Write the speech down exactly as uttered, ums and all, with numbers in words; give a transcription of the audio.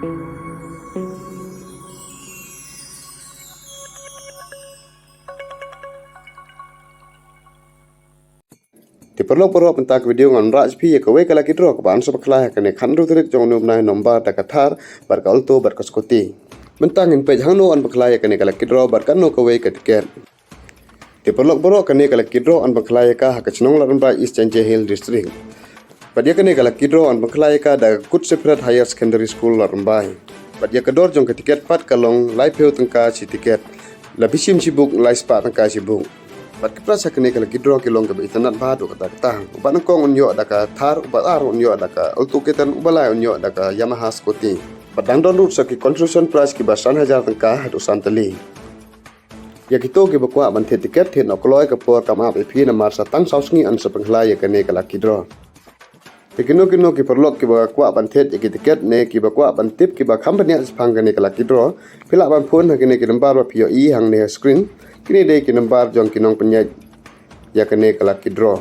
Te paralok baroh, mynta ka video ngan rah sha phi ïa kawei ka lucky draw kaba yn sa pynkhlaiñ ha kane khathynriew tarik jong une u bnai November da ka Thar bad ka Alto bad ka scooty. Mynta ngin peit hangno yn pynkhlaiñ ïa kane ka lucky draw bad katno kawei ka tiket. Te paralok baroh, kane ka lucky draw yn pynkhlaiñ ïa ka ha ka shnong Ladrymbai, East Jaintia Hills District. Bad ïa kane ka lucky draw yn pynkhlaiñ ïa ka da ka Good Shepherd Higher Secondary School Ladrymbai. Bad ïa ka dor jong ka tiket pat ka long laiphew tyngka shi tiket. La bishim shibuk lai spah tyngka shibuk. Bad ki prize ha kane ka lucky draw ki long kaba itynnad bha haduh katta katta. U ba nyngkong un ïoh da ka Thar, u ba ar un ïoh da ka Alto K ten, u ba lai un ïoh da ka Yamaha scooty. Bad dang don ruh sa ki consolation prize kiba san hajar tyngka haduh san tylli. Ïa kito kiba kwah ban thied tiket, thied noh kloi, ka por kam ap ïa phi, namar sa tang saw sngi yn sa pynkhlaiñ ïa kane ka lucky draw. Te kino kino ki paralok kiba kwah ban thied ïa ki tiket ne kiba kwah ban tip kiba kham bniah shaphang kane ka lucky draw, phi lah ban phone ha kine ki number ba phi ïohi hangne ha screen. Kine dei ki number jong ki nongpynïaid ïa kane ka lucky draw.